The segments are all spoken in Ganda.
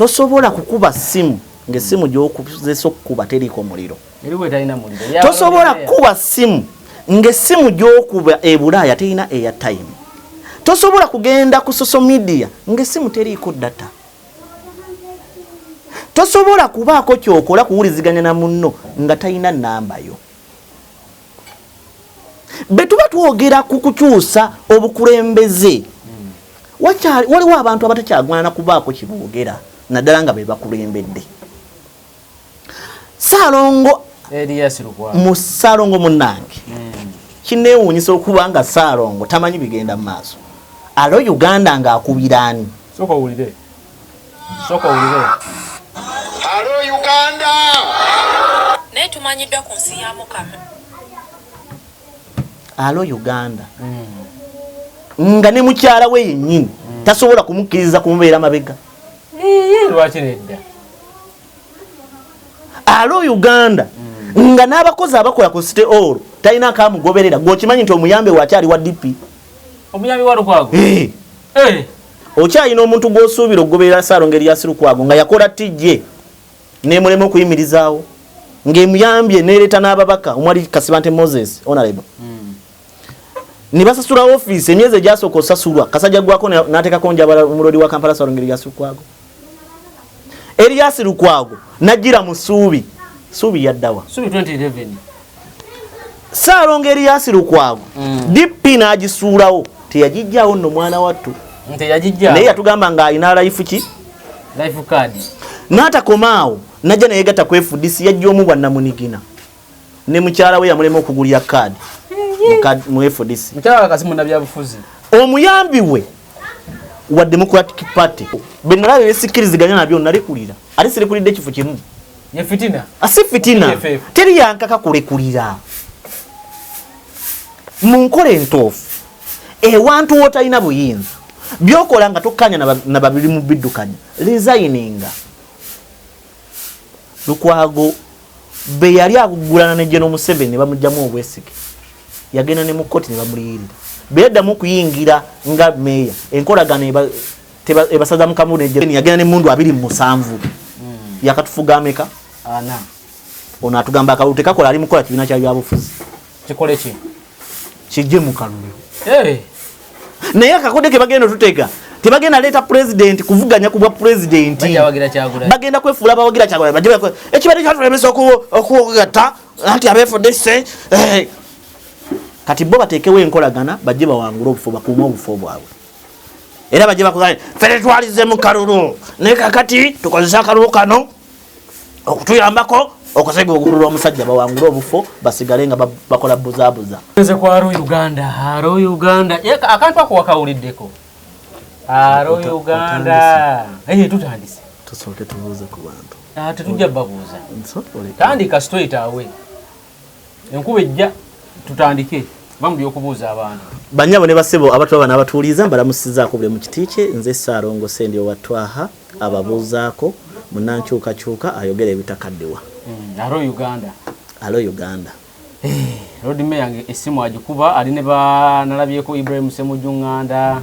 Tosobola kukuba ssimu ng'essimu gy'okozesa okukuba teriiko muliro. Tosobola kukuba ssimu ng'essimu gy'okuba e Bulaaya terina airtime. Tosobola kugenda ku social media ng'essimu teriiko data. Tosobola kubaako ky'okola kuwuliziganya na munno nga talina nnamba yo. Bwe tuba twogera ku kukyusa obukulembeze, waliwo abantu abatakyagwana kubaako kye boogera, naddala nga be bakulembedde. Ssaalongo mu Ssaalongo munnange, kinneewuunyisa okuba nga Ssaalongo tamanyi bigenda mu maaso. Alo Uganda ng'akubira ani? Sooka owulire. Sooka owulire. Alo Uganda! Naye tumanyiddwa ku nsi ya Mukama. Alo Uganda. Nga ne mukyala we yennyini tasobola kumukkiriza kumubeera mabega. Lwaki nedda? Alo Uganda. Nga n'abakozi abakola ku City Hall talina akamugoberera. Gwe okimanyi nti omuyambi wakyali wa DP. Omuyambi wa Lukwago? Okyalina omuntu gw'osuubira okugoberera Ssaalongo Erias Lukwago nga yakola TJ n'emulema okuyimirizaawo, ng'emuyambye n'ereeta n'ababaka omwali Kasibante Moses Honorable. Ne basasula ofiisi emyezi egyasooka osasulwa Kasajja gwako n'ateekako Njabala omulodi wa Kampala Ssaalongo Erias Lukwago. Erias Lukwago n'ajjira mu Ssuubi. Ssuubi yaddawa? Ssuubi 2011. Ssaalongo Erias Lukwago DP n'agisuulawo, teyagijjaawo nno mwana wattu. Teyagijjaawo. Naye yatugamba ng'alina life ki? Life card. N'atakomaawo, n'ajja ne yeegatta ku FDC, yajja omu bwa nnamunigina. Ne mukyala we yamulema okugulira kaadi mu FDC. Mukyala we kasi munnabyabufuzi. Omuyambi we wa Democratic Party be nalaba ebisikkiriziganya nabyo nalekulira, ate sirekulidde ekifo kimu. Ye fitina. Si fitina. Teri yankaka kulekulira. Mu nkola entuufu, ewantu w'otalina buyinza, by'okola nga tokkaanya na babiri mu biddukanya, resigninga. Lukwago be yali agugulana ne General Museveni ne bamuggyamu obwesige, yagenda ne mu kkooti ne bamuliyirira. Bwe yaddamu okuyingira nga meeya, enkolagano ebasaza mu kamu ne General, yagenda n'emmundu 27. Yakatufuga ameka? Ana. Ono atugamba akalulu tekakola, ali mukola kibiina kya byabufuzi. Kikole ki? Kijje mu kalulu. Naye akakodde ke bagenda otutega, tebagenda leeta pulezidenti kuvuganya ku bwa pulezidenti. Bagenda kwefuula abawagira Kyagulanyi. Bajje ekibadde kyatulemesa okugatta anti ab'FDC. Kati bo bateekewo enkolagana bajje bawangule obufo, bakuume obufo bwabwe. Era bajje bakugaye, ffe tetwalize mu kalulu, naye kakati tukozese akalulu kano okutuyambako okusega ogulu lw'omusajja, bawangule obufo basigale nga bakola buzaabuza. Nze ku Aro Uganda, Aro Uganda. Ye, akantu ako wakawuliddeko. Aro Uganda. Tutandise. Tusooke tubuuze ku bantu. Tetujja babuuza. Nsobola. Tandika straight away. Enkuba ejja tutandike. Va mu by'okubuuza abantu. Bannyabo ne bassebo abatulaba n'abatuwuliriza, mbalamusizaako buli mu kiti kye. Nze Ssaalongo Ssendi owa Twaha ababuuzaako, munnankyukakyuka ayogera ebitakaddiwa. Aro Uganda. Aro Uganda. Lord Mayor nge essimu agikuba, ali ne ba nalabyeko Ibrahim Ssemujju Nganda.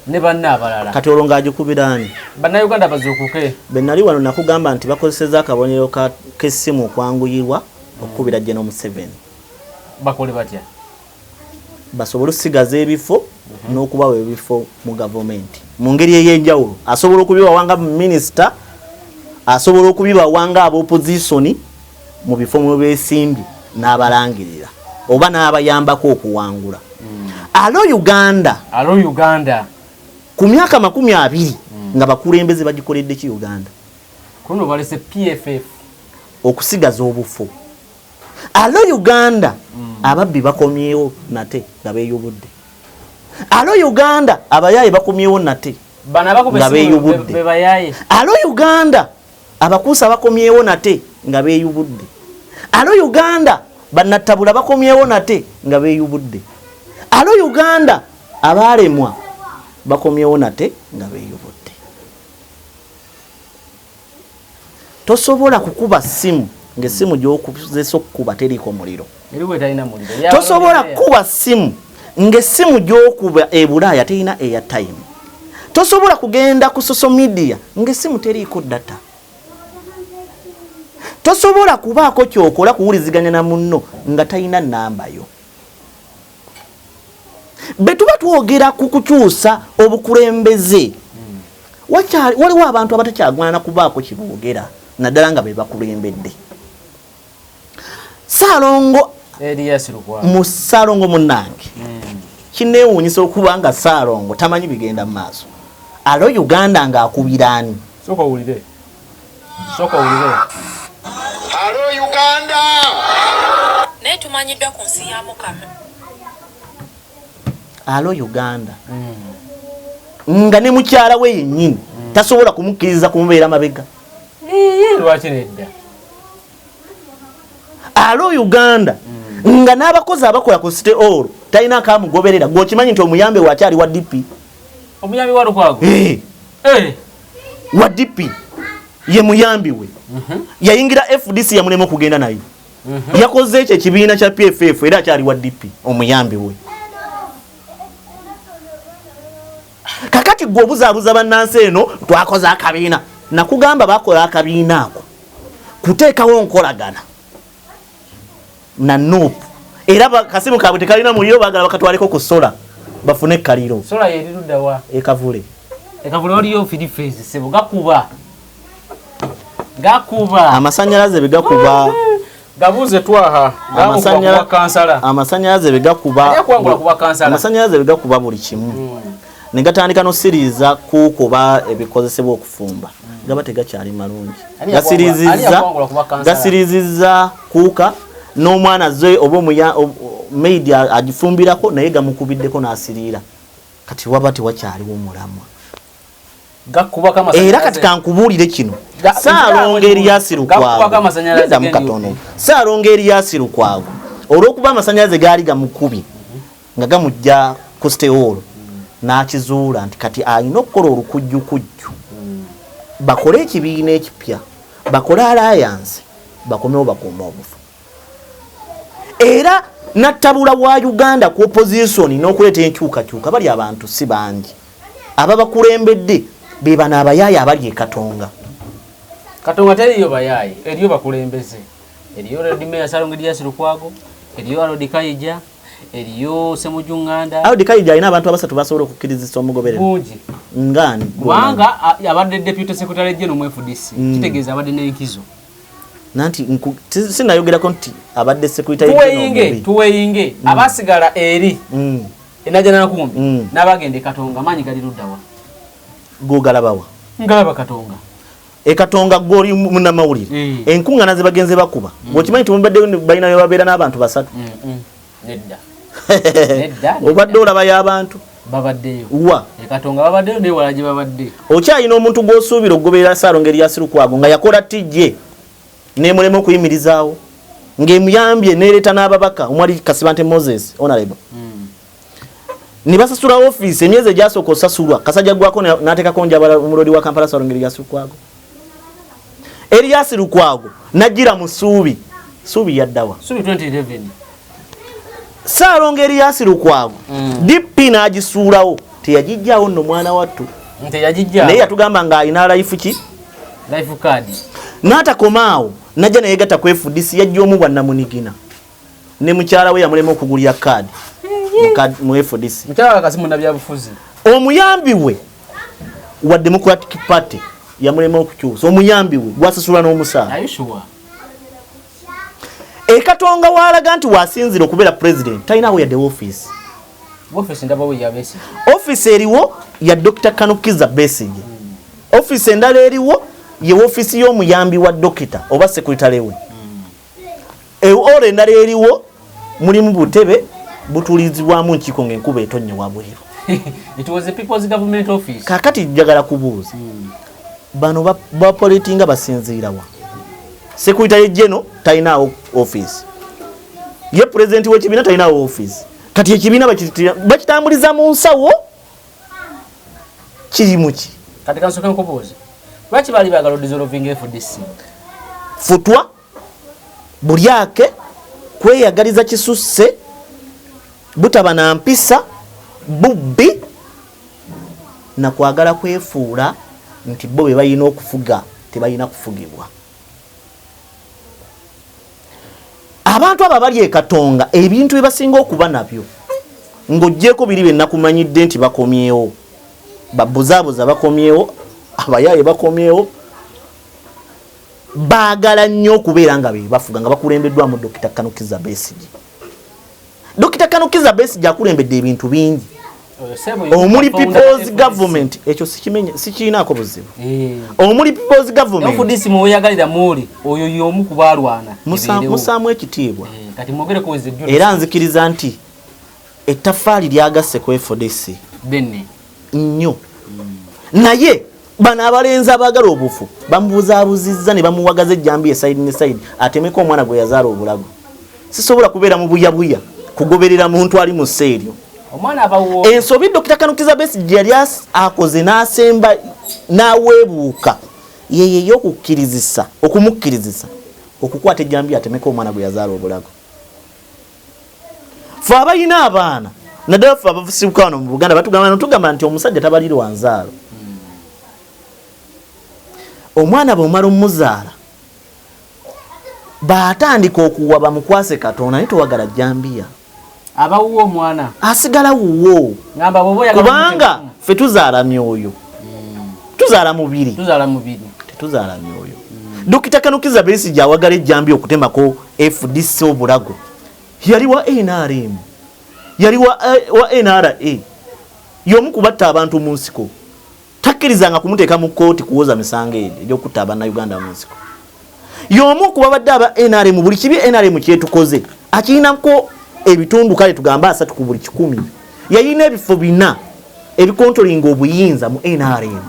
Ne banne abalala. Kati olwo ng'agikubira ani? Bannayuganda bazuukuke. Bwe nali wano nakugamba nti bakozesezza akabonero k'essimu okwanguyirwa okukubira General Museveni. Bakole batya? Basobole okusigaza ebifo n'okubawa ebifo mu gavumenti mu ngeri ey'enjawulo. Asobola okubibawa nga minisita, asobola okubibawa nga ab'opozisoni mu bifo mwe beesimbye n'abalangirira oba n'abayambako okuwangula. Alo Uganda. Alo Uganda. Ku myaka 20 nga bakulembeze bagikoledde ki Uganda? Kuno balese PFF. Okusigaza obufo. Alo Uganda. Ababbi bakomyewo nate nga beeyubudde. Alo Uganda abayaaye bakomyewo nate nga beeyubudde. Alo Uganda abakuusa bakomyewo nate nga beeyubudde. Alo Uganda bannattabula bakomyewo nate nga beeyubudde. Alo Uganda abaalemwa bakomyewo nate nga beeyubudde. Tosobola kukuba ssimu ng'essimu gy'okozesa okukuba teriiko muliro. Tosobola kukuba ssimu ng'essimu gy'okuba e Bulaaya terina airtime. Tosobola kugenda ku social media ng'essimu teriiko data. Tosobola kubaako kyokola kuwuliziganya na munno nga talina nnamba yo. Bwe tuba twogera ku kukyusa obukulembeze, waliwo abantu abatakyagwana kubaako kiboogera, naddala nga be bakulembedde. Saalongo mu Saalongo munnange, kineewuunyisa okuba nga Saalongo tamanyi bigenda mu maaso. Alo Uganda ng'akubira ani? Sooka owulire. Sooka owulire. Hello Uganda! Naye tumanyiddwa ku nsi ya Mukama. Alo Uganda nga ne mukyala we yennyini tasobola kumukkiriza kumubeera mabega. Lwaki nedda? Alo Uganda nga n'abakozi abakola ku City Hall talina akamugoberera. Gweokimanyi nti omuyambi wakyali wa DP? Omuyambi wa Lukwago? Eh. Wa DP ye muyambi we. Yayingira FDC, yamulema okugenda nayo. Yakoze ekyo ekibiina kya PFF, era akyali wa DP omuyambi we. Kakati gwe obuzaabuza bannansi eno, twakoze akabiina. Nakugamba bakola akabiina ako kuteekawo nkolagana na NUP, era kasimu kaabwe tekalina muliro, baagala bakatwaleko ku solar bafune ekkaliro. Solar yeri luddawa? Ekavule. Ekavule waliyo three phase, sebo, gakuba gakuba. Amasanyalaze begakuba. Gabuuze twaha gamukuba kansala. Amasanyalaze begakuba. Ani akuwangula kuba kansala? Amasanyalaze begakuba buli kimu ne gatandika nosiriiza kukuba ebikozesebwa okufumba gaba tegakyali malungi. Ani ani yakuwangula kuba kansala? Gasiriizizza kuuka n'omwana ze oba maid agifumbirako, naye gamukubiddeko n'asiriira. Kati waba tewakyaliwo mulamwa. Gakubako amasanyalaze. Era kati kankubuulire kino. Saalongo Erias Gakubako Lukwago amasanyalaze Neddamu ga katono. NUP. Saalongo Erias Lukwago, olw'okuba amasanyalaze gaali gamukubye nga gamujja ku City Hall, n'akizuula nti kati alina okukola olukujjukujju bakole ekibiina ekipya, bakole alliance, bakomewo bakuume obufu. Era nattabula wa Uganda ku opposition n'okuleeta enkyukakyuka. Bali abantu si bangi ababakulembedde, be bano abayaaye abali e Katonga. Katonga teriyo bayaayi, eriyo bakulembeze. Eriyo Lord Mayor Ssalongo Erias Lukwago, eriyo Harold Kaija, eriyo Ssemujju Nganda. Harold Kaija alina abantu abasatu basobola okukkirizisa omugoberera. Bungi. Ngaani? Kubanga abadde deputy secretary general mu FDC, kitegeeza abadde n'enkizo. Nanti sinayogerako nti abadde secretary general tuweyinge mubi. Tuweyinge abasigala eri enajja nakumbi n'abagenda e Katonga, maanyi gali luddawa? Gogalabawa? Ngalaba Katonga. Ekatonga gwoli munnamawulire. Enkuŋŋaana ze bagenze bakuba, okimanyi nti mubadde balina we babeera n'abantu basatu? Nedda. Nedda. Obadde olabayo abantu? Babaddeyo. Wa? Ekatonga babaddeyo, newala gye babadde. Okyalina omuntu gw'osuubira okugoberera Saalongo Erias Lukwago nga yakola tijje nemulema okuyimirizaawo, ng'emuyambye nereeta n'ababaka omwali Kasibante Moses honorable, ne basasula ofiisi emyezi egyasooka osasulwa kasajja gwako n'ateekako njabala omulodi wa Kampala Saalongo Erias Lukwago. Erias Lukwago najjira mu ssuubi. Ssuubi yaddawa? Subi 2011. Saalongo Erias Lukwago DP n'agisuulawo, teyagijjaawo nno mwana wattu. Teyagijja. Naye yatugamba ng'alina life ki? Life card. N'atakomaawo, najja neyegatta ku FDC, yajja omu bwannamunigina ne mukyala we yamulema okugulira kaadi mu FDC. Mukyala kasi munnabyabufuzi. Omuyambi we wa Democratic Party yamulema okukyusa, omuyambi we gwasasula n'omusaala. Are you sure? Ekatonga waalaga nti wasinzira okubeera president talinawo yadde ofiisi. Office ndabawo ya Besigye. Ofiisi eriwo ya Dr Kanukiza Besigye. Ofiisi endala eriwo ye ofiisi y'omuyambi wa dokita oba secretary we. Ora endala eriwo mulimu butebe butulizibwamu nkiiko ng'enkuba etonnya wabweru. It was a people's government office. Kakati njagala kubuuza, bano bapolitinga basinziira wa? Secretary general talinaawo office, ye pulezidenti w'ekibiina talinawo office. Kati ekibiina bakitambuliza mu nsawo kiri muki? Kati kansooke nkubuuze, lwaki baali baagala odissolving FDC? Futwa bulyake, kweyagaliza kisusse, butaba na mpisa, bubbi. Nakwagala kwefuula nti bo be balina okufuga, tebalina kufugibwa. Abantu abo abali e Katonga ebintu bye basinga okuba nabyo, ng'oggyeeko biri bye nakumanyidde nti bakomyewo, babuzaabuza bakomyewo, abayaaye bakomyewo, baagala nnyo okubeera nga be bafuga, nga bakulembeddwamu Dr. Colonel Kizza Besigye. Dr. Colonel Kizza Besigye akulembedde ebintu bingi omuli People's Government, ekyo sikiinaako buzibu. Omuli People's Government FDC muweyagalira muli oyo y'omu ku baalwana. Musaamu ekitiibwa. Kati mwogereko with the Era nzikiriza nti ettaffaali lyagasse ku FDC dene nnyo, naye bano abalenzi abaagala obufu bamubuzaabuzizza ne bamuwagaza ejjambiya side ne side, atemeko omwana gwe yazaala obulago. Sisobola kubeera mu buyabuya kugoberera muntu ali mu sseeryo. Omwana abawo Ensobi Dr. Colonel Kizza Besigye yali akoze n'asemba n'aweebuuka yeye ey'okukkirizisa, okumukkirizisa okukwata ejjambiya atemeko omwana gwe yazaala obulago. Ffe abalina abaana, naddala ffe abasibuka wano mu Buganda, batugamba tugamba nti omusajja tabalirwa nzaalo. Omwana bw'omala omuzaala bw'atandika okuwa bamukwase Katonda, naye towagala jjambiya. Abawuwo omwana asigala wuwo. Ngamba bw'oba oyagala Kubanga omutemu. Ffe tuzaala myoyo, tuzaala mubiri, Tuzaala mubiri, tetuzaala myoyo. Dr. Colonel Kizza Besigye awagala ejjambiya okutemako FDC obulago, yali wa NRM, yali wa NRA, y'omu ku batta abantu mu nsiko. Takkirizanga kumuteeka mu kkooti kuwoza misango egyo egy'okutta Abannayuganda mu nsiko. Y'omu ku babadde aba NRM, buli kibi NRM kyetukoze akirinako ebitundu, kale tugambe 30 ku buli 100. Yalina ebifo 4 ebikontrolinga obuyinza mu NRM,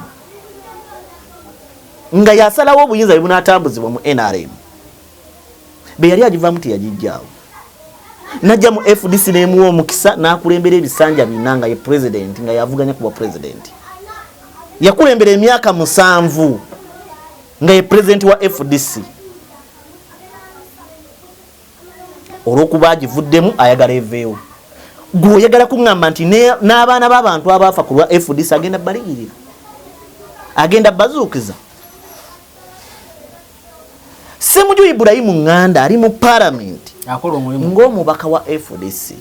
nga yasalawo obuyinza bwe bunaatambuzibwa mu NRM. Be yali agivaamu teyagijjaawo, najja mu FDC n'emuwa omukisa n'akulembera ebisanja 4 nga ye president, nga yavuganya ku bwa president. Yakulembera emyaka 7 nga ye president wa FDC. Olw'okuba agivuddemu ayagala eveewo, gwe oyagala kuŋŋamba nti n'abaana b'abantu abaafa ku lwa FDC agenda baliyirira, agenda bazuukiza? Ssemujju Ibrahimu Nganda ali mu palamenti akola omulimu ng'omubaka wa FDC.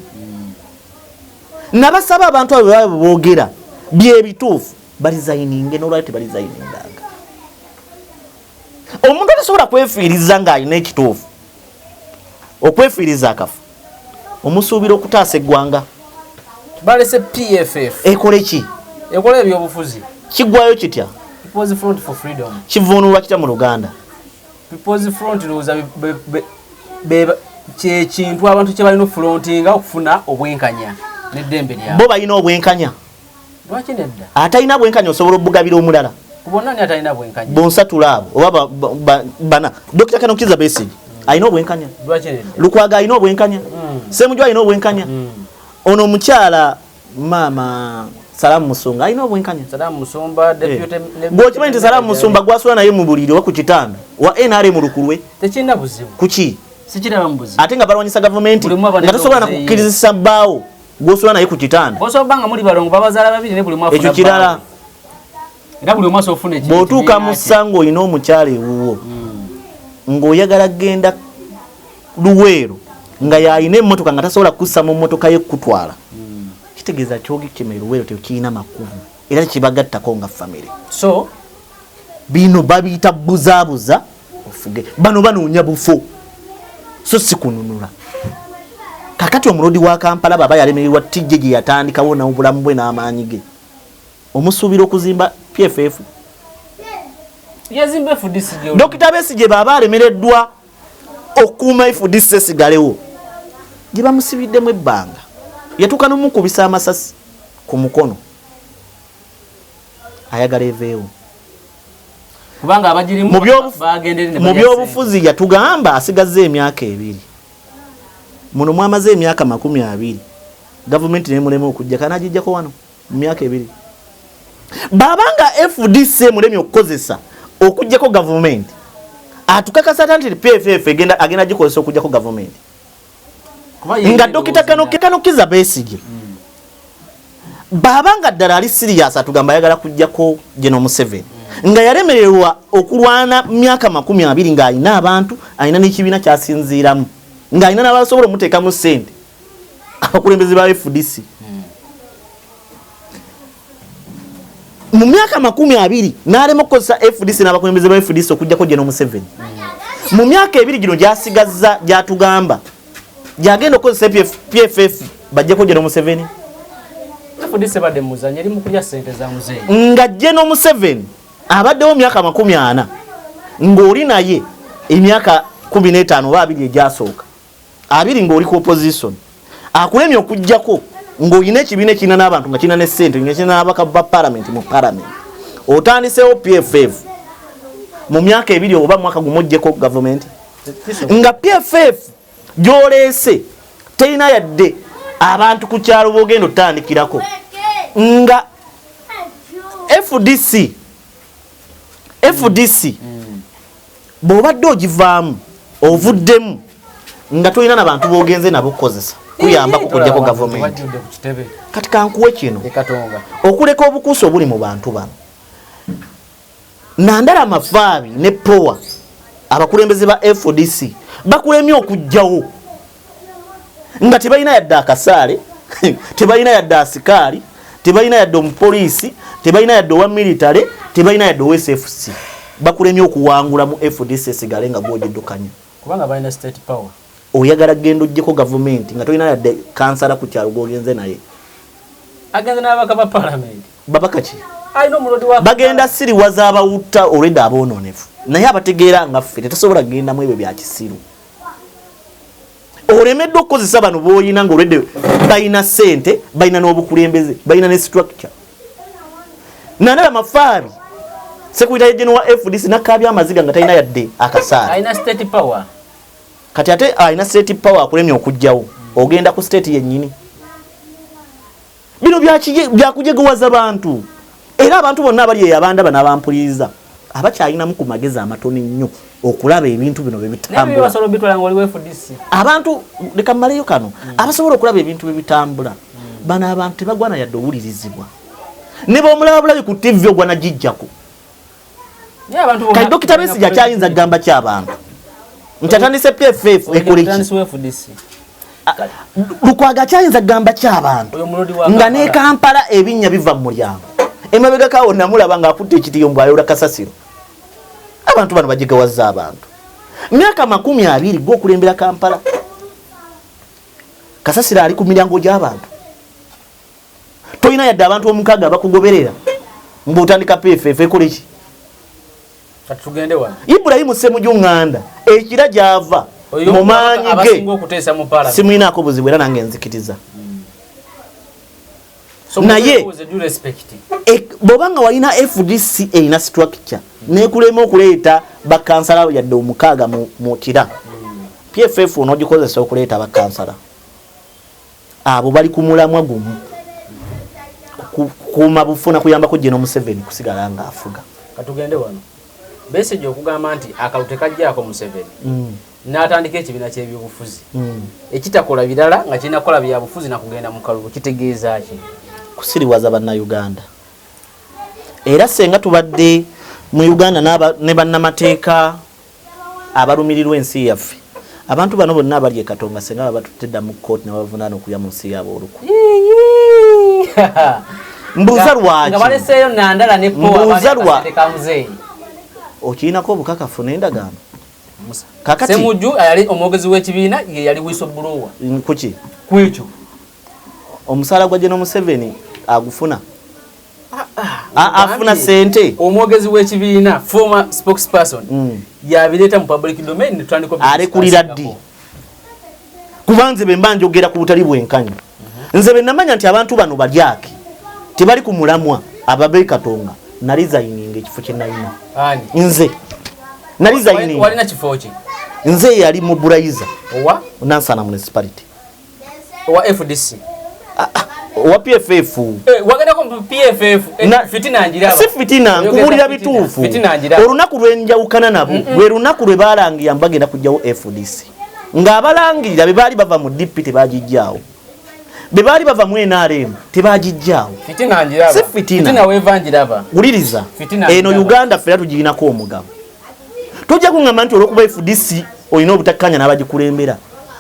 Nabasaba abantu abo baba boogera byebituufu balizayininge, n'olwali tebalizayininganga. Omuntu atasobola kwefiiriza ng'alina ekituufu, okwefiiriza akafu, omusuubira okutaasa eggwanga? Balese PFF. Ekole ki? Ekola ebyobufuzi. Kiggwayo kitya? People's Front for Freedom. Kivuunulwa kitya mu Luganda? People's Front ndowooza kyekintu abantu kye balina ofulontinga okufuna obwenkanya n'eddembe lyabwe. Bo balina obwenkanya? Lwaki nedda? Atalina bwenkanya osobola obugabira omulala? Ku bonna ani atalina bwenkanya? Bonsatula abo oba bana. Dr. Colonel Kizza Besigye alina obwenkanya? Lwaki nedda? Lukwago alina obwenkanya? Ssemujju alina obwenkanya? Ono omukyala maama Salamu Musumba alina obwenkanya? Salamu Musumba, deputy Gwe okimanyi nti Salamu Musumba gwasula naye mu buliri oba ku kitanda wa NRM lukulwe? Tekirina buzibu. Kuki? Sikiraba mu buzibu. Ate nga balwanyisa gavumenti, Buli omu aba nga tosobola n'endowooza ye. nakukkirizisa bbaawo gw'osula naye ku kitanda. Osobola okuba nga muli balongo, babazaala babiri, ne buli omu afuna Ekyo kirala. bbaawe. Era buli omu asobola okufuna ekintu Bw'otuuka ekibiina mu kye. ssa ng'olina omukyala ewuwo, ng'oyagala kgenda Luweero, nga yalina emmotoka, nga tasobola kussa mu mmotoka ye kutwala, kitegeeza kyogikima e Luweero tekirina makulu era tekibagattako nga famire. So bino babiyita buzaabuza ofuge. Bano banoonya bufo so si kununula. Kakati omulodi wa Kampala baba yalemererwa tijje gye yatandikawo n'obulamu bwe n'amaanyi ge, omusuubira okuzimba PFF? Yazimba FDC gye. Dr. Besigye baba alemereddwa okukuuma FDC esigalewo gye bamusibiddemu ebbanga, yatuuka n'omukubisa amasasi ku mukono, ayagala eveewo? Kubanga abagirimu bagendere ne Mu balya. byobufuzi yatugamba asigazza emyaka 2. Muno mwamaze emyaka 20, gavumenti nemulema okujja, kanagijjako wano mu myaka 2. Babanga FDC emulemye okukozesa okujjako gavumenti, atukakasa ata nti PFF agenda gikozesa okujjako gavumenti? Kuba ye Nga endowooza Dokita endala. Colonel Kizza Besigye Baba nga ddala ali serious, atugamba ayagala kujjako General Museveni, nga yalemererwa okulwana myaka 20 ng'alina abantu, alina n'ekibiina kyasinziiramu, ng'alina n'abasobola omuteekamu ssente, abakulembeze ba FDC mu myaka 20, n'alema okukozesa FDC n'abakulembeze ba FDC okujjako General Museveni. Mu myaka 2 gino gy'asigazza, gy'atugamba gyagenda okukozesa PFF bajjeko General Museveni. FDC badde muzanyo, eri mu kulya ssente za muzeeyi. Nga General Museveni abaddewo myaka 40, ng'oli naye emyaka 15 oba 20 egyasooka, 20 ng'oli ku opposition, akulemye okugjako, ng'olina ekibiina ekirina n'abantu, nga kirina ne ssente, nga kirina n'ababaka ba parliament mu parliament, otandiseewo PFF mu myaka 2 oba mwaka gumu oggyeko gavumenti, nga PFF gy'oleese terina yadde abantu ku kyalo b'ogenda otandikirako, nga FDC bw'obadde ogivaamu, ovuddemu nga tolina nabantu b'ogenze nabo kukozesa kuyamba ku kujjako gavumenti. Bajjudde ku kitebe. Kati kankuwe kino. E Katonga. Okuleka obukuusa obuli mu bantu bano, Nandala Mafaabi ne Powa, abakulembeze ba FDC, bakulemye okugjawo nga tebalina yadde akasaale, tebalina yadde asikaali, tebalina yadde omupoliisi, tebalina yadde owa military, tebalina yadde owa SFC. Bakulemye okuwangula mu FDC esigale nga gwogiddukanya. Kubanga balina state power. Oyagala genda oggyeko gavumenti nga tolina yadde kansala ku kyalo gwogenze naye. Agenze n'ababaka ba parliament. Babaka ki? Alina omulodi wa Bagenda siriwaza abawutta olwedda aboononefu, naye abategeera nga ffe tetusobola kugendamu ebyo bya kisiru. Olemeddwa okukozesa bano b'olina, nga olwedde balina ssente, balina n'obukulembeze, balina ne structure. Nandala Mafaabi, secretary general wa FDC, nakabya amaziga nga talina yadde akasaale. Alina state power. Kati ate alina state power akulemye okugjawo, ogenda ku state yennyini. Bino byakujegowaza bantu, era abantu bonna abali eyo abandaba n'abampuliriza abakyalinamu ku magezi amatono ennyo okulaba ebintu bino bwe naye bitambula. Basobola obitwala nga oli FDC. Abantu, leka mmaleyo kano, abasobola okulaba ebintu bwe bitambula, bano abantu tebagwana yadde owulirizibwa. Ne bwomulaba bulabi ku TV, ogwana gijjako. Naye abantu bonna- Kati Dokita Besigye akyayinza kugamba ki abantu nti atandise PFF ekole ki? Otandise FDC. Lukwago akyayinza kugamba ki abantu Oyo mulodi wa nga ne Kampala. Kampala ebinnya biva mu mulyango? Emabegakawo namulaba ng'akutte ekitiyo mbwayola kasasiro. Abantu bano bajigawaza abantu. Myaka 20 gwe okulembera Kampala, kasasiro ali ku miryango gy'abantu, tolina yadde abantu 6 abakugoberera, ng'otandika PFF ekole ki? Kati tugende wano. Ibulayimu Semuju Ŋŋanda ekira gy'ava Oyo mu maanyi ge abasinga okuteesa mu parliament. Simwinaako buzibu, era nange nzikiriza. So, with due respect. Bw'oba nga walina FDC erina structure nekulema okuleeta bakansala yadde 6 mu kira, PFF onoogikozesa okuleeta bakansala abo bali ku mulamwa gumu, kukuuma bufuna, kuyambako General Museveni kusigala ng'afuga. Katugende wano. Besigye okugamba nti akalulu tekajjaako Museveni, n'atandika ekibiina ky'ebyobufuzi ekitakola birala nga kirina kukola byabufuzi nakugenda mu kalulu, kitegeeza ki? Kusiriwaza Bannayuganda. Era senga tubadde mu Uganda ne bannamateeka abalumirirwa ensi yaffe, abantu bano bonna abali e Katonga senga baba batutedda mu kooti ne babavunaana okulya mu nsi yaabwe olukwe. Mbuuza lwaki? Nga baleseeyo Nandala ne Powa. Mbuuza akasente ka muzeeyi. Okirinako obukakafu n'endagaano? Kakati Semujju yali omwogezi w'ekibiina, ye yali whistleblower. Kuki? Kwekyo. Omusaala gwa General Museveni agufuna? Afuna sente? Omwogezi w'ekibiina, former spokesperson, yabireeta mu public domain netutandika. Alekulira ddi? Kuba nze bwe mba njogera ku butali bwenkanya, nze bwe namanya nti abantu bano balyake, tebali ku mulamwa, ababe Katonga, nalizayininga ekifo kye nalina. Ani? Nze nalizayininga. Walina kifo ki? Nze yali mobilizer. Owa? Nansana Municipality. Owa FDC? Owa PFF. Eh, wagendako mu PFF? Fitina njiraba. Si fitina. Oyogeza Nkubuulira fitina. bituufu. Fitina njiraba. Olunaku lwenjawukana nabo lwe lunaku lwe balangira mbagenda kujjawo FDC, ng'abalangirira be baali bava mu DP, tebagijjaawo. Be baali bava mu NRM tebagijjaawo. Fitina njiraba. Si fitina. Fitina weeva njiraba. Wuliriza. Fitina Eno njiraba. Uganda ffena tugirinako omugabo. Tojja kuŋŋamba nti olw'okuba FDC olina obutakkanya n'abagikulembera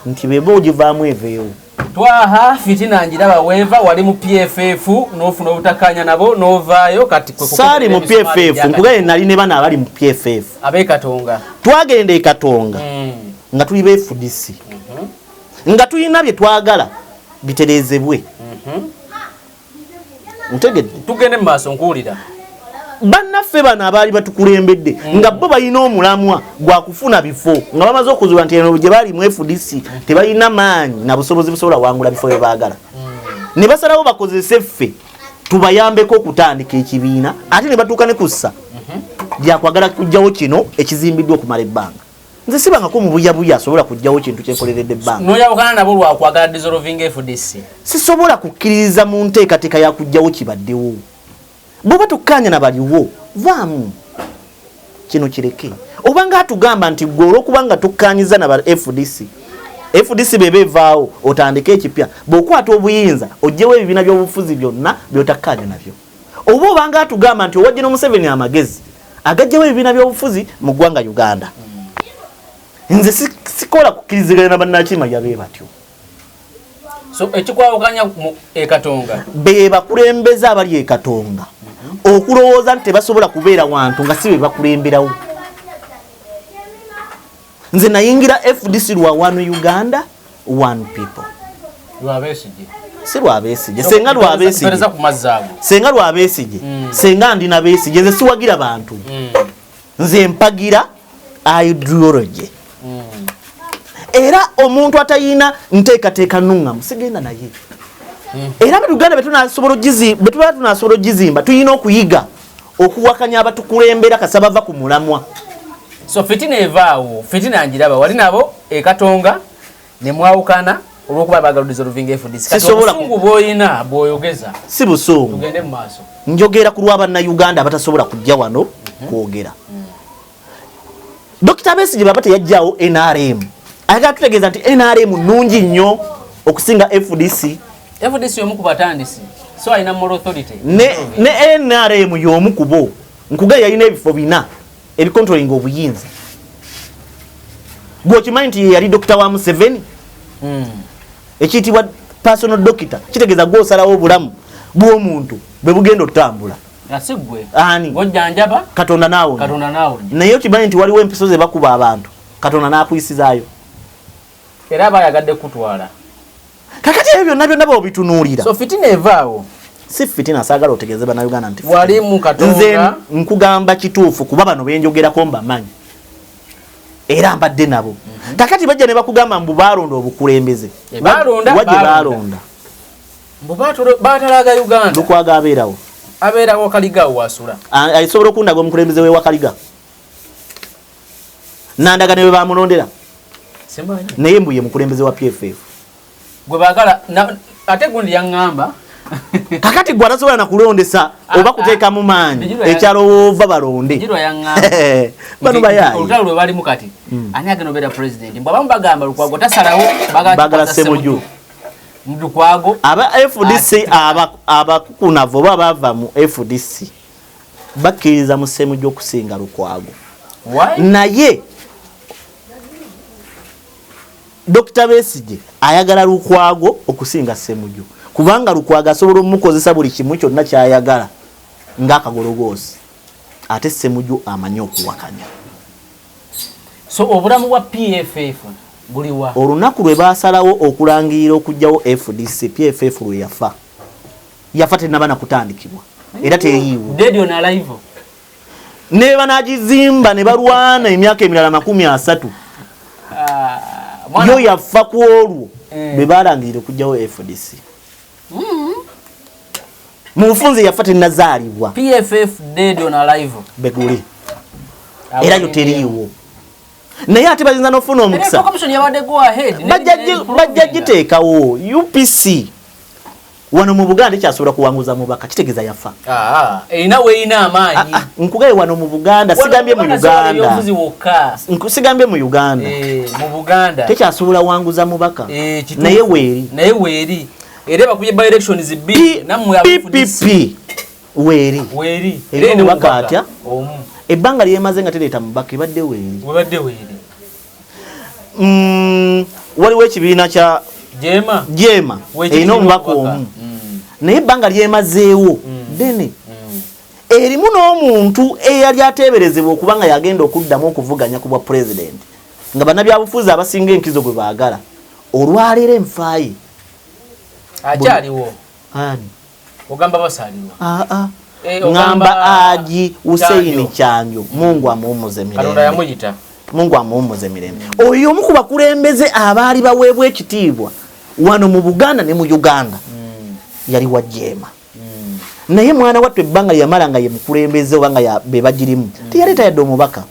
nti beba ogivaamu eveewo. Twaha fitina njiraba weeva wali mu PFF n'ofuna obutakkaanya nabo n'ovaayo kati kwe Saali mu kukubeera emisumaali PFF, gyakati. nkugambye nali ne bano abali mu PFF. Ab'e Katonga. Twagenda e Katonga nga tuli ba FDC. Nga tulina bye twagala bitereezebwe. Ntegedde. Tugende mu maaso nkuwulira. Bannaffe bano abaali batukulembedde nga bo balina omulamwa gwa kufuna bifo nga bamaze okuzuula nti eno gye bali mu FDC tebalina maanyi na busobozi busobola wangula bifo bye baagala. Ne basalawo bakozese ffe tubayambeko okutandika ekibiina ate ne batuuka ne kussa lyakwagala kuggyawo kino ekizimbiddwa okumala ebbanga. Nze sibangako mu buyabuya asobola kuggyawo kintu kyenkoleredde ebbanga. N'oyawukana nabo lwakwagala dissolving FDC. Sisobola kukkiririza mu nteekateeka ya kuggyawo kibaddewo. Bw'oba tukkaanya na baliwo, vaamu. Kino kireke. Oba ng'atugamba nti ggwe olw'okuba nga tukkaanyiza na ba FDC, FDC bw'eba evaawo otandike ekipya, bw'okwata obuyinza oggyewo ebibiina by'obufuzi byonna by'otakkaanya nabyo. Oba oba ng'atugamba nti owa General Museveni amagezi agaggyewo ebibiina by'obufuzi mu ggwanga Uganda. Nze sikola kukkiriziganya na bannakyemalira be batyo. So ekikwawukanya mu e Katonga be bakulembeze abali e Katonga okulowooza nti tebasobola kubeera wantu nga si be bakulemberawo. Nze nayingira FDC lwa One Uganda One People. Lwa Besigye. Si lwa Besigye. Senga lwa Besigye. Mpereza ku mazzi ago. Senga lwa Besigye. Senga ndi na Besigye. Nze siwagira bantu. Nze mpagira ideology. Era omuntu atayina nteekateeka nnungamu sigenda naye. Era mu Uganda bwe tuba tunasobola ogizimba tulina okuyiga okuwakanya abatukulembera kasa bava ku mulamwa. So fitina evaawo, fitina njiraba wali nabo e Katonga ne mwawukana olw'okuba baagala dissolving FDC. Kati Sisobola obusungu bw'olina bw'oyogeza. Si busungu. Tugende mu maaso. Njogera ku lw'abannayuganda abatasobola kujja wano kwogera. Dokita Besigye baba teyajjawo NRM. Ayagala tutegeeza nti NRM nnungi nnyo okusinga FDC. FDC y'omu ku batandisi. So alina moral authority. Ne NRM y'omu ku bo. Nkugaye yalina ebifo bina ebicontrolling obuyinza. Gwe okimanyi nti ye yali dokita wa Museveni? Ekiyitibwa personal doctor kitegeeza gwe osalawo obulamu bw'omuntu bwe bugenda otambula. Nga si ggwe. Ani? Gw'ojjanjaba? Katonda n'awonya. Katonda n'awonya. Naye okimanyi nti waliwo empiso ze bakuba abantu, Katonda n'akuyisizaayo. Era aba ayagadde kutwala. Kakati ebyo byonna byonna bw'obitunuulira. So fitina evaawo. Si fitina, saagala otegeeze Bannayuganda nti fitina. Wali mu Katonda. Nze nkugamba kituufu kuba bano be njogerako mbamanyi. Era mbadde nabo. Kakati bajja ne bakugamba mbu baalonda obukulembeze. Baalonda, Wa gye baalonda. baalonda. Mbu baatalaga Uganda. Lukwago abeerawo. Abeerawo Kaliga wasula. Asobola okundaga omukulembeze w'e Wakaliga. Nandaga ne bwe bamulondera. Simanyi. Naye mbu ye mukulembeze wa PFF. Gwe baagala, ate gundi yaŋŋamba. Kakati gwe atasobola na kulondesa oba kuteekamu maanyi, ekyalo woova balonde. Bijirwa yaŋŋamba. Bano Nti bayaaye. olutalo lwe balimu kati, ani agenda obeera president? Mbu abamu bagamba Lukwago tasalawo, baagala Baagala kikwasa Ssemujju. Ssemujju. Lukwago. Aba FDC abakukunavu oba abava mu FDC bakkiririza mu Ssemujju okusinga Lukwago. Why? Naye Dokita Besigye ayagala Lukwago okusinga Ssemujju kubanga Lukwago asobola omukozesa buli kimu kyonna ky'ayagala ng'akagologoosi, ate Ssemujju amanyi okuwakanya. So obulamu bwa PFF buliwa? Olunaku lwe baasalawo okulangirira okuggyawo FDC, PFF lwe yafa. Yafa tennaba na kutandikibwa era teriiwo. Dead on arrival. Ne banaagizimba ne balwana emyaka emirala 30. Yo yafa ku olwo lwe baalangirira okuggyawo FDC. Mu bufunze yafa tennazaalibwa. PFF dead on arrival. Beguli. Awo Era yo ni teriiwo. Naye ate bayinza n'ofuna omukisa. Electoral Commission yabadde go ahead. Bajja giteekawo UPC. Wano mu Buganda ekyasobola kuwanguza mubaka kitegeeza yafa. Erina weerina amaanyi. Nkugaye wano mu Buganda, Wano sigambye mu mu Buganda Uganda. ebyobufuzi wokka. Sigambye mu Uganda. Mu Buganda. Tekyasobola wanguza mubaka. Kituufu. Naye weeri. Naye weeri. Era bakubye by elections bbiri nammwe PPP weeri. Weeri. Era omubaka atya? Omu. Ebbanga lyemaze nga tereeta mubaka ebadde weeri. Webadde weeri. Waliwo ekibiina kya Jema. Jema erina omubaka omu. Naye ebbanga lyemazeewo ddene. Erimu n'omuntu eyali ateeberezebwa okuba nga yagenda okuddamu okuvuganya ku bwa pulezidenti nga bannabyabufuzi abasinga enkizo gwe baagala olwaleero enfaayi akyaliwo. Ani? Ogamba basalirwa. Ngamba Aji Hussein Kyanjo, Mungu amuwummuze mirembe. Katonda yamuyita. Mungu amuwummuze mirembe. Oyo omu ku bakulembeze abaali baweebwa ekitiibwa wano mu Buganda ne mu Uganda yali wa Jema. Naye mwana wattu ebbanga lyamala nga ye mukulembeze oba nga be bagirimu teyaleeta yadde omubaka.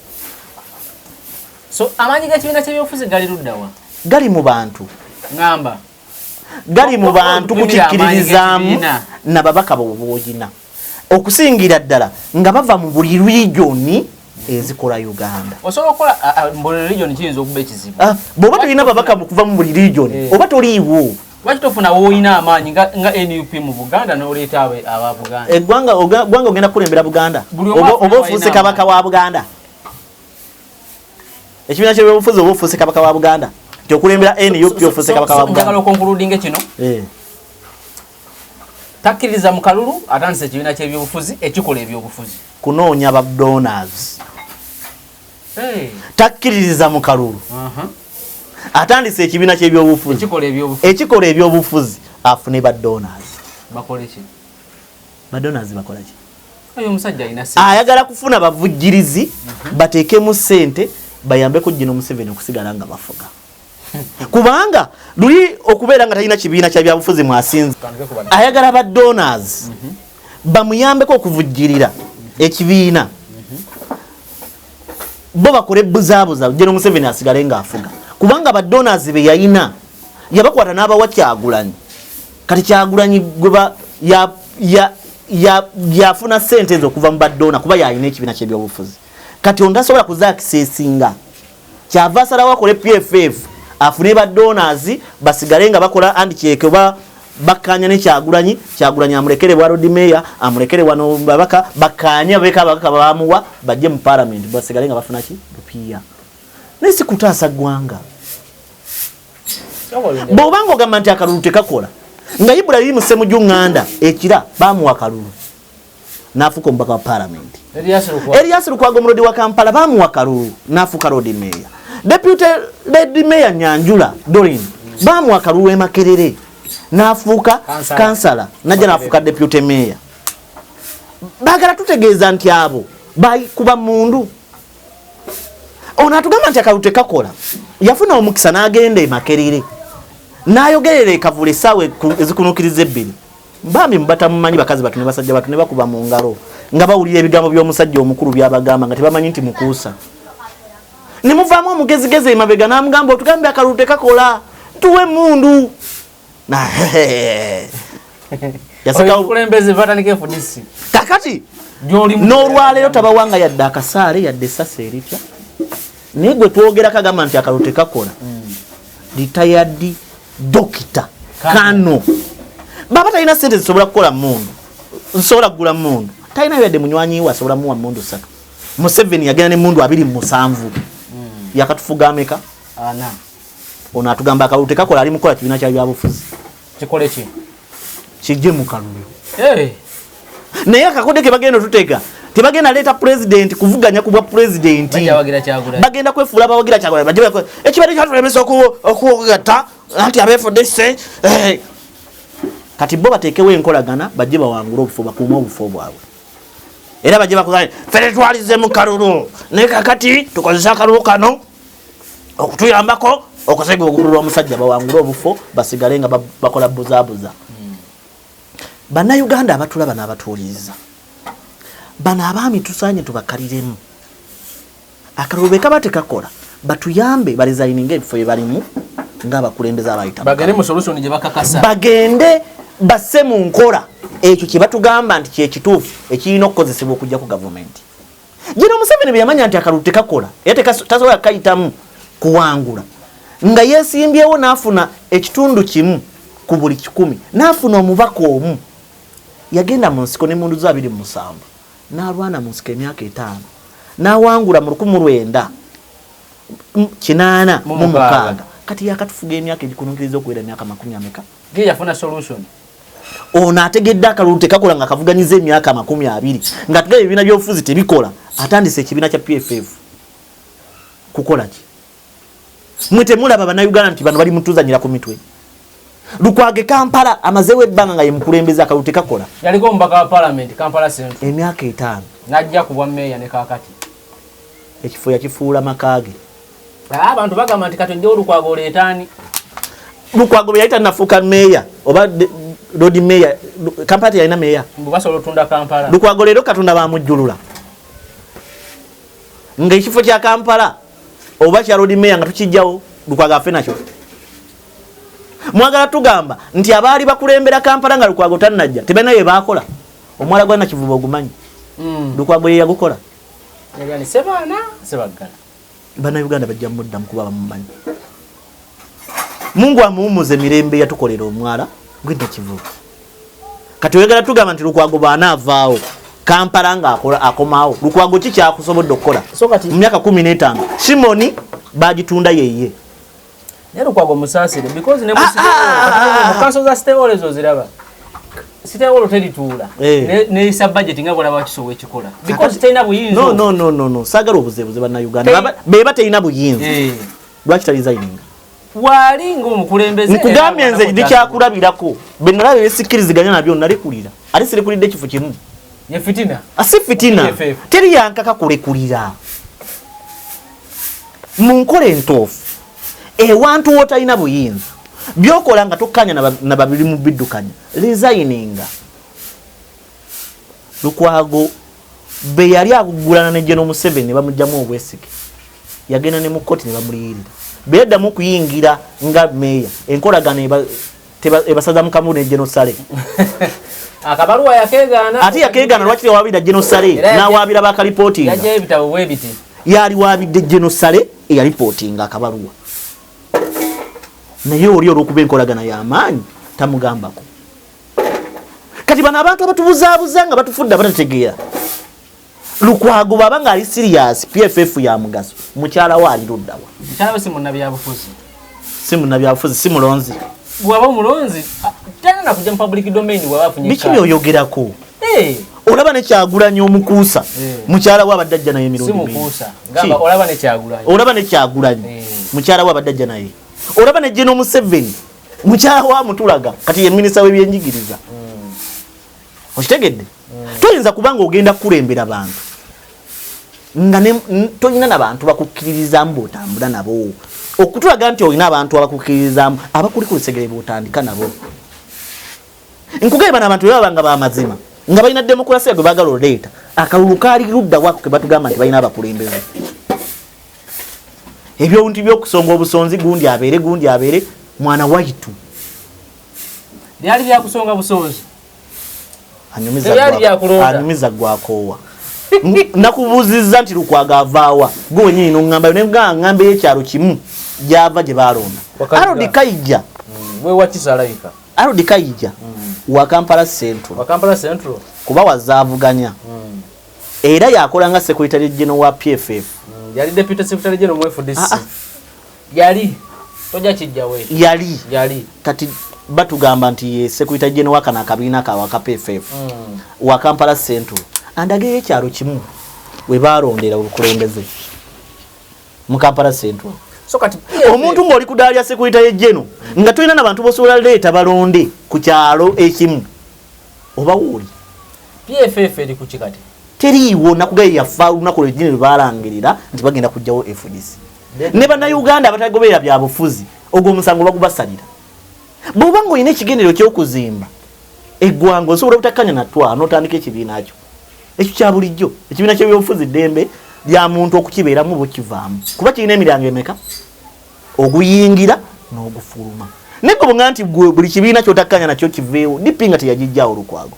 So amaanyi g'ekibiina ky'ebyobufuzi gali ludda wa? Gali mu bantu. Ngamba gali mu bantu kukikkiririzaamu nababaka boboogina okusingira ddala nga bava mu buli regioni ezikola Uganda. Osobola okukola buli regioni kiyinza okuba ekizibu. Bw'oba tolina babaka kuva mu buli regioni oba toliiwo. Lwaki tofuna woolina amaanyi nga NUP mu Buganda n'oleeta aba Buganda? Eggwanga ogenda kukulembera Buganda oba ofuuse kabaka wa Buganda? Ekibiina ky'ebyobufuzi oba ofuuse kabaka wa Buganda? Nti okulembera NUP ofuuse kabaka wa Buganda. Njagala okonkuludinge kino. Takkiriza mu kalulu, atandise ekibiina ky'ebyobufuzi ekikola ebyobufuzi. Kunoonya ba donors. Takkiririza mu kalulu. Atandise ekibiina ky'ebyobufuzi ekikola ebyobufuzi afune ba donors. Bakole ki? Ba donors bakola ki? Oyo omusajja alina ssente. Ayagala kufuna bavujjirizi bateekemu ssente bayambeko General Museveni okusigala nga bafuga. Kubanga luli okubeera nga talina kibiina kya byabufuzi mwasinze. Ayagala ba donors bamuyambeko okuvujjirira ekibiina. Bo bakole buzaabuza General Museveni asigale ng'afuga. Kubanga ba donors be yalina yabakwata n'abawa Kyagulanyi. Kati Kyagulanyi gwe yafuna ssente ezo okuva mu ba donor kuba yalina ekibiina ky'ebyobufuzi. Kati ono tasobola kuzaakiseesinga. Kyava asalawo akole PFF afune ba donors basigale nga bakola handshake oba bakkaanya ne Kyagulanyi. Kyagulanyi amulekere bwa Lord Mayor, amulekere wano babaka, bakkaanye beeka ababaka bamuwa bajje mu parliament basigale nga bafuna ki? Rupiya. Naye si kutaasa ggwanga. Bw'obanga ogamba nti akalulu tekakola, nga Ibrahim Ssemujju Nganda ekira baamuwa akalulu n'afuuka omubaka wa parliament. Erias Lukwago omulodi wa Kampala baamuwa akalulu n'afuuka Lord Mayor. Deputy Lord Mayor Nyanjula Doreen baamuwa akalulu e Makerere n'afuuka kansala, najja n'afuuka deputy mayor. Baagala tutegeeza nti abo bayikuba mundu. Ono atugamba nti akalulu tekakola, yafuna omukisa n'agenda e Makerere n'ayogerera e Kavule essaawa ezikunuukiriza ebbiri. Bambi mubatamumanyi bakazi batu ne basajja batu ne bakuba mu ngalo nga bawulira ebigambo by'omusajja omukulu by'abagamba nga tebamanyi nti mukuusa. Ne muvaamu omugezigezi emabega n'amugamba otugambe akalulu tekakola, tuwe emmundu. Obukulembeze batandika FDC. Kakati n'olwaleero tabawanga yadde akasaale yadde essasi eripya. Naye gwe twogerako agamba nti akalulu tekakola. Retired doctor Kano baba talina ssente zisobola kukola mmundu, zisobola kugula mmundu, talina yadde munywanyi we asobola muwa mmundu 3. Museveni yagenda n'emmundu 27. Yakatufuga ameka? 4. Ono atugamba akalulu tekakola, ali mukola kibiina kya byabufuzi. Kikole ki? Kijje mu kalulu. Naye akakodde ke bagenda otutega, tebagenda leeta pulezidenti kuvuganya ku bwa pulezidenti. Bagenda kwefuula abawagira Kyagulanyi. Ekibadde kyatulemesa okugatta anti abeefudde. Kati bo bateekewo enkolagana bajje bawangule obufo, bakuume obufo bwabwe. Era bajje bakugambe ffe tetwalize mu kalulu, naye kakati tukozese akalulu kano okutuyambako okusega ogulu lw'omusajja, bawangule obufo basigale nga bakola buzaabuza. Bannayuganda abatulaba n'abatuuliriza, bano abaami tusaanye tubakaliremu. Akalulu bwe kaba tekakola, batuyambe baresigninge ebifo bye balimu ng'abakulembeze abayita. Bagende mu solution gye bakakasa. Bagende basse mu nkola ekyo kye batugamba nti kye kituufu ekirina okukozesebwa okujja ku gavumenti. General Museveni bwe yamanya nti akalulu tekakola era tasobola kukayitamu kuwangula, nga yeesimbyewo n'afuna ekitundu kimu Ku buli 100 n'afuna omubaka omu. Yagenda mu nsiko n'emmundu zo 27, n'alwana mu nsiko emyaka 5, n'awangula mu 1986. Kati yakatufuga emyaka egikununkiriza okuwera emyaka makumi ameka? Ge yafuna solution. Ono ategedde akalulu tekakola nga kavuganyiza emyaka 20, nga tugaba ebibiina by'obufuzi tebikola, atandise ekibiina kya PFF. Kukola ki? Mwe temulaba Bannayuganda nti bano bali mutuzanyira ku mitwe? Lukwago Kampala amazeewo ebbanga nga ye mukulembeze, akalulu tekakola. Yaliko omubaka wa parliament Kampala Central emyaka 5, n'ajja ku bwa meeya ne kaakati. Ekifo yakifuula maka ge. Abantu bagamba nti kati ojja Olukwago oleetaani? Lukwago bwe yali tannafuuka meeya oba lord meeya, Kampala teyalina meeya. Mbu basobola otunda Kampala. Lukwago leero Katonda bamujjulula nga ekifo kya Kampala oba kya lord meeya nga tukijjawo, Lukwago afe nakyo. Mwagala tugamba nti abaali bakulembera Kampala nga Lukwago tannajja tebalina bye baakola? Omwala gwa Nakivubo ogumanyi? Lukwago ye yagukola. Yali ani? Sebaana Sebaggala. Bannayuganda bajja muddamu kuba bamumanyi. Mungu amuwumuze mirembe, yatukolera omwala gwe Nakivubo. Kati oyagala tugamba nti Lukwago bw'anaavaawo Kampala nga akomawo, Lukwago ki kyakusobodde okukola So kati mu myaka 15? Simoni bagitunda yeye. Naye Lukwago musaasire, because ne mu Ah, City Hall, ah, mu council za City Hall ezo ziraba, City Hall terituula neyisa budget nga bwolaba kisobola ekikola, because terina buyinza. No, no, no, no, no, saagala obuzeebuze Bannayuganda. Beba terina buyinza, lwaki taresigninga? Waali ng'omukulembeze. Nkugambye era nze alwana. Ndikyakulabirako bwe nalaba ebisikkiriziganya nabyo nalekulira, ate sirekulidde ekifo kimu. Ye fitina. Asi fitina. PFF. Teri yankaka kulekulira. Mu nkola entuufu, ewantu w'otalina buyinza, byokola nga tokkanya na babiri mu biddukanya, resigninga. Lukwago be yali agugulana ne General Museveni ne bamugyamu obwesige, yagenda ne mu kkooti ne bamuliyirira. Bwe yaddamu okuyingira nga meeya, enkolagano ebasaza mu kamu ne General Saleh. Akabaluwa yakeegaana. Ate yakeegaana, lwaki tewabira General Saleh? Era n'awaabira bakalipootinga. Yajjayo ebitabo bwe biti. Yaliwaabidde General Saleh eyalipootinga akabaluwa, naye oli olw'okuba enkolagana y'amaanyi tamugambako. Kati bano abantu abatubuzaabuza nga batufudde abatategeera, Lukwago bw'aba ng'ali serious, PFF ya mugaso, mukyala we ali luddawa? Mukyala we si munnabyabufuzi. Si munnabyabufuzi, si mulonzi. Bw'aba omulonzi, talina nakujja mu public domain bw'aba afunye Biki kaadi. byoyogerako? Olaba ne Kyagulanyi omukuusa, mukyala we abadde ajja naye Si emirundi mingi. mukuusa. Gamba olaba ne Kyagulanyi. Olaba ne Kyagulanyi, mukyala we abadde ajja naye. Olaba ne General Museveni, mukyala we amutulaga kati ye minisita w'ebyenjigiriza. Okitegedde? Toyinza kuba nga ogenda kukulembera bantu nga tolina nabantu bakukkiririzaamu bw'otambula nabo. Okutulaga nti olina abantu abakukkiririzaamu abakuli ku lusegere bw'otandika nabo. Nkugambye, bano abantu bwe baba nga bamazima, nga balina demokulasiya gwe baagala oleeta, akalulu kaali ludda wako ke batugamba nti balina abakulembeze? Ebyonti byokusonga obusonzi, gundi abeere, gundi abeere, mwana waitu. Byali byakusonga busonzi. Anyumiza Tebyali byakulonda. Anyumiza gwakoowa. Nakubuuzizza nti Lukwago avaawa, gwe wenyini noŋŋamba ne ŋŋamba ey'ekyalo kimu gyava gye baalonda. Wakayija. Arodi Kaija. We wakisa alabika. Arodi Kaija wa Kampala Central. Wa Kampala Central. Kuba wazaavuganya, era yakola nga secretary general wa PFF. Yali deputy secretary general mu FDC. Ah, ah. Yali tojja kijjawo ekyo. Yali. Yali. Kati batugamba nti ye secretary general wa kano akabiina kaabwe aka PFF wa Kampala Central. Andageyo ekyalo kimu we baalondera obukulembeze mu Kampala Central. So kati omuntu ng'oli ku ddaala lya secretary general nga tolina nabantu bosobola leeta balonde ku kyalo ekimu, oba wooli. PFF eri ku kikati. Teriiwo. Nakugaye yafa olunaku lwenyini lwe balangirira nti bagenda kugjawo FDC. Ne Bannayuganda abatagoberera bya bufuzi, ogwo omusango bagubasalira. Bw'oba ng'olina ekigendero ky'okuzimba eggwanga, osobola obutakkanya natwala n'otandika ekibiina kyo. Ekyo kya bulijjo. Ekibiina ky'ebyobufuzi ddembe lya muntu okukibeeramu bukivaamu, kuba kirina emiryango emeka? Oguyingira n'ogufuluma. Naye gwe bw'oŋŋamba nti gwe buli kibiina ky'otakkanya nakyo kiveewo, DP nga teyagijjaawo Lukwago,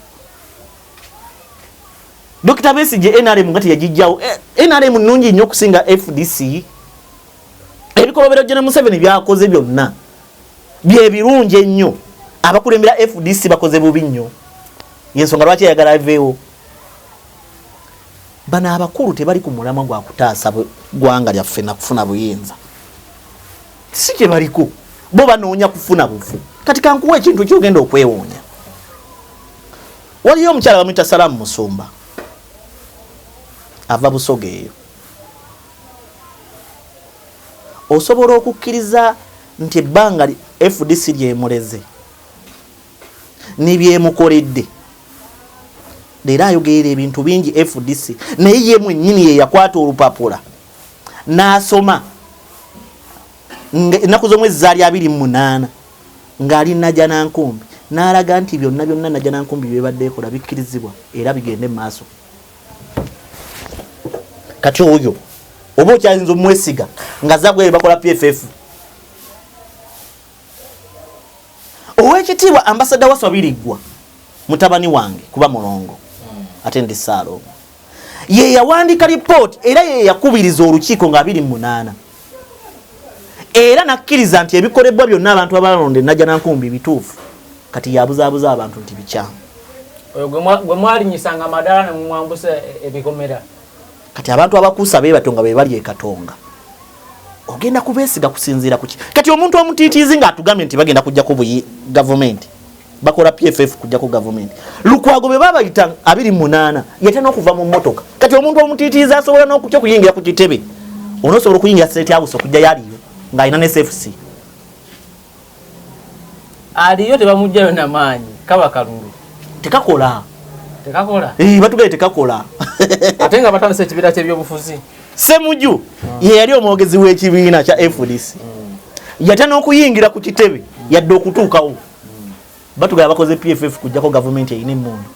Dr Besigye NRM nga teyagijjawo. NRM nnungi nnyo okusinga FDC. Ebikolobero General Museveni byakoze byonna byebirungi ennyo, Abakulembera FDC bakoze bubi nnyo, yensonga lwaki ayagala aveewo. Bano abakulu tebali ku mulamwa gwa kutaasa ggwanga lyaffe na kufuna buyinza, si kye baliko. Bo banoonya kufuna bufu. Kati kankuwa ekintu kyogenda okwewuunya. Waliyo omukyala bamuyita Salaamu Musumba, ava Busoga eyo. Osobola okukkiriza nti ebbanga FDC lyemuleze nebyemukoledde, leero ayogerera ebintu bingi FDC, naye ye mwennyini ye yakwata olupapula n'asoma ennaku z'omwezi zaali 28 ng'ali Najjanankumbi, n'alaga nti byonna byonna Najjanankumbi byebadde ekola bikkirizibwa era bigende mu maaso. Kati oyo oba okyayinza omwesiga nga zabwe bakola PFF? Owekitiibwa ambasada Waswa Biriggwa, mutabani wange kuba mulongo ate ndi Ssaalongo, ye yawandiika lipooti era ye yakubiriza olukiiko nga 28, era nakkiriza nti ebikolebwa byonna abantu abalonda e Najjanankumbi bituufu. Kati yabuzaabuza abantu nti bikyamu. Oyo gwe mwalinyisanga amadaala ne mumwambusa ebikomera. Kati abantu abakuusa be batyo nga be bali e Katonga, ogenda kubeesiga kusinziira kuki? Kati omuntu omutiitiizi ng'atugambye nti bagenda kujjako gavumenti, bakola PFF kujjako gavumenti. Lukwago bwe babayita 28 yatya n'okuva mu mmotoka. Kati omuntu omutiitiizi asobola n'okutya okuyingira ku kitebe, onoosobola okuyingira State House okujjayo aliyo ng'alina ne SFC? Aliyo tebamugjayo namaanyi, kaba kalulu. Tekakola. Tekakola. Batugambye tekakola. Ate nga batandise ekibiina ky'ebyobufuzi. Semuju ye yali omwogezi w'ekibiina kya FDC, yatya n'okuyingira ku kitebe yadde okutuukawo. Batugamba bakoze PFF kujjako gavumenti erina emmundu,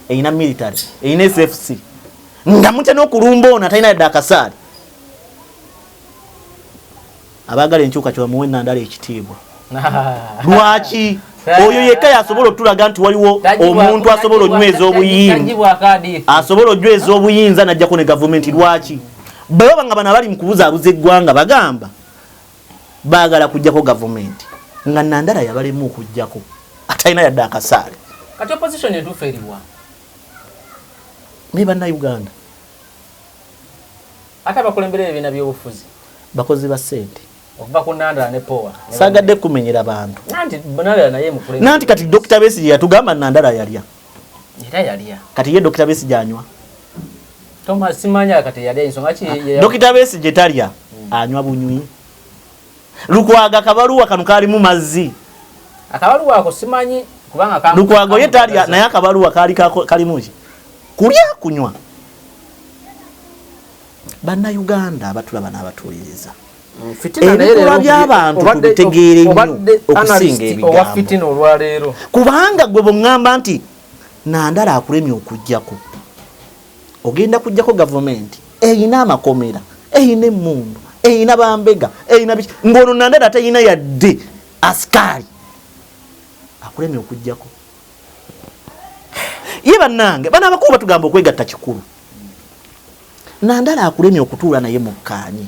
erina military, erina SFC, nga mutya n'okulumba ono atalina yadde akasaali. Abaagala enkyukakyuka muwe Nandala ekitiibwa. Lwaki oyo yekka yasobola otulaga nti waliwo omuntu asobola onyweza obuyinza, asobola onyweza obuyinza najjako ne gavumenti? Lwaki bwe baba nga bano abali mu kubuzaabuza eggwanga bagamba baagala kujjako gavumenti, nga Nandala yabalemu okujjako atalina yadde akasaale? Kati opposition etuufu eriwa? Naye Bannayuganda, ate abakulembera ebibiina by'obufuzi bakozi ba ssente. Okuva ku Nandala ne Powa. Saagadde kumenyera bantu. Nanti Nandala naye mukulembera. Nanti kati Dr. Besigye yatugamba Nandala yalya. Era yalya. Kati ye Dr. Besigye anywa? Thomas simanya kati yalya, ensonga ki Dr. Besigye talya, anywa bunywi. Lukwaga akabaluwa kano kalimu mazzi. Akabaluwa ako simanyi kubanga Lukwago ye talya, naye akabaluwa kaali kalimu ki? Kulya kunywa. Bannayuganda abatulaba n'abatuuliriza, ebikolwa by'abantu tubitegeere nnyo okusinga ebigambo, olwaleero. Kubanga gwe bweŋŋamba nti Nandala akulemye okugjako, ogenda kujjako gavumenti erina amakomera, erina emmundu, erina bambega, erina biki, ng'ono Nandala teyina yadde asikaali, akulemye okugjako ye. Bannange, bano abakulu batugamba okwegatta kikulu. Nandala akulemye okutuula naye mukkaanye,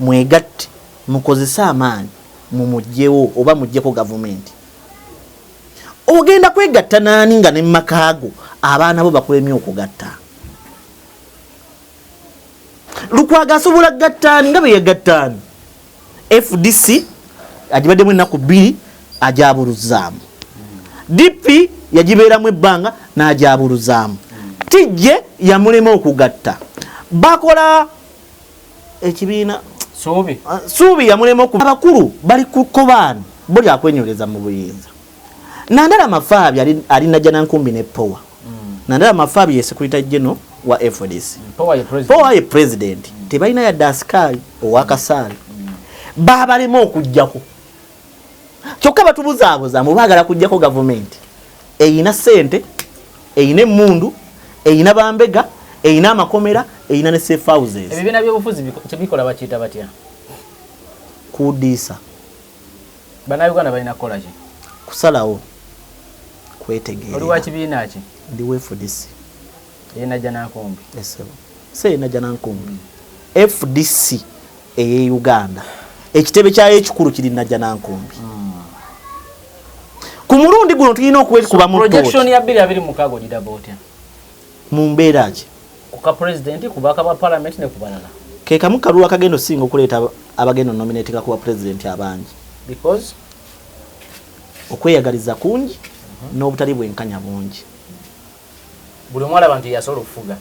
mwegatte, mukozese amaanyi mumugjewo oba muggyeko gavumenti. Ogenda kwegatta naani nga ne mumakaago abaana bo bakulemye okugatta? Lukwago asobola gattaani nga bwe yegattaani? FDC agibaddemu ennaku 2 ajabuluzaamu, DP yagibeeramu ebbanga n'ajabuluzaamu, tijje yamulema okugatta, bakola ekibiina. Suubi. Suubi yamulema. Abakulu bali ku kobaani bo lyakwenywereza mu buyinza. Nandala Mafaabi ali Najjanankumbi ne Powa. Nandala Mafaabi ye secretary general wa FDC. Power ye president. Powa ye president. Tebalina yadde asikaali owakasaali, babalema okugjako. Kyokka batubuzaabuza mbu baagala kujjako gavumenti eyina ssente, eyina emmundu, eyina bambega, eyina amakomera, eyina ne safe houses. Ebibiina by'obufuzi kyebikola bakiyita batya? Kudiisa. Bannayuganda balina kukola ki? Kusalawo. Oli Kwetegeerera. Wa kibiina ki? Ndi wa FDC. Enajjanankumbi? Esebo se Najjanankumbi. FDC eye Uganda, ekitebe kyayo ekikulu kiri Najjanankumbi. Ku mulundi guno tulina okwekuba mu Projection ya 2026 ogiraba otya? Mu mbeera ki? Ku ka president, ku baka ba parliament ne ku balala. Ke kamu kalulu akagenda osinga okuleeta abagenda nominatinga kuba president abangi. Because okweyagaliza kungi n'obutali bwenkanya bungi. Buli omu alaba nti yasobola okufuga.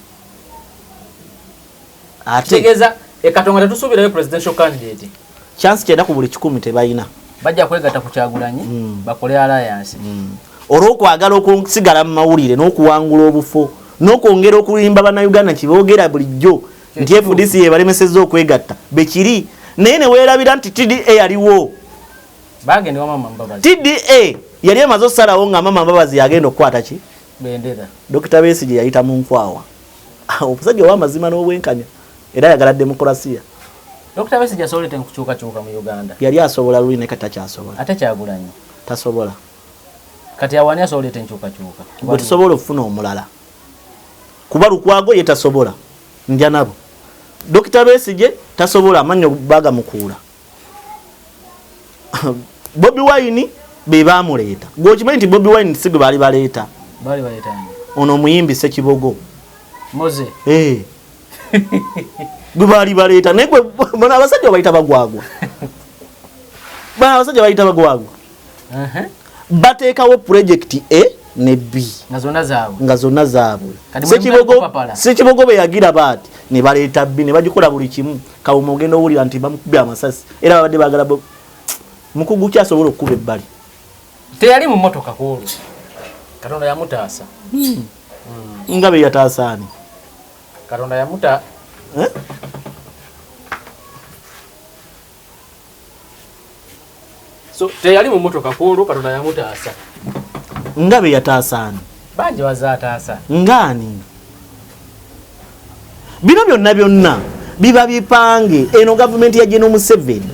Ate kitegeeza ekatonga tetusuubirayo presidential candidate. Chance 90 ku buli 100 tebalina. Bajja kwegatta ku Kyagulanyi bakole alliance. Olw'okwagala okusigala mu mawulire n'okuwangula obufo n'okwongera okulimba bannayuganda nti boogera bulijjo nti FDC yebalemesezza okwegatta bekiri, naye ne weerabira nti TDA yaliwo. Bagenda wa Mama Mbabazi. TDA yali emaze okusalawo nga Mama Mbabazi yagenda okukwata ki? Bendera. Dr. Besigye yayita mu nkwawa. Omusajja ow'amazima n'obwenkanya era ayagala demokulasiya. Dr. Besigye asobola okukyukakyuka mu Uganda. Yali asobola luli naye kati takyasobola. Ate Kyagulanyi tasobola. Kati awani asobola enkyukakyuka? Gwe tusobola okufuna omulala. Kuba Lukwago ye tasobola. Nja nabo. Dr. Besigye tasobola, amannyo bagamukuula. Bobi Wine be baamuleeta. Gwe okimanyi nti Bobi Wine si gwe baali baleeta. Baali baleeta ani? Ono omuyimbi Ssekibogo. Moze. Gwe baali baleeta. Naye gwe bano abasajja bayita bagwagwa. Bano abasajja bayita bagwagwa. Bateekawo project A ne B. Nga zonna zaabwe. Nga zonna zaabwe. Kati mwe mutali Ssekibogo bwe yagira baati ne baleeta B ne bagikola buli kimu. Kawuma ogenda owulira nti bamukubye amasasi. Era babadde baagala mukugu ki asobola okukuba ebbali? Teyali mu mmotoka ku olwo. Katonda yamutaasa. Nga bwe yataasa ani? Katonda yamuta. So teyali mu mmotoka ku olwo, Katonda yamutaasa. Nga bwe yataasa ani? Bangi bazaataasa. Ng'ani? Bino byonna byonna biba bipange. Eno gavumenti ya General Museveni.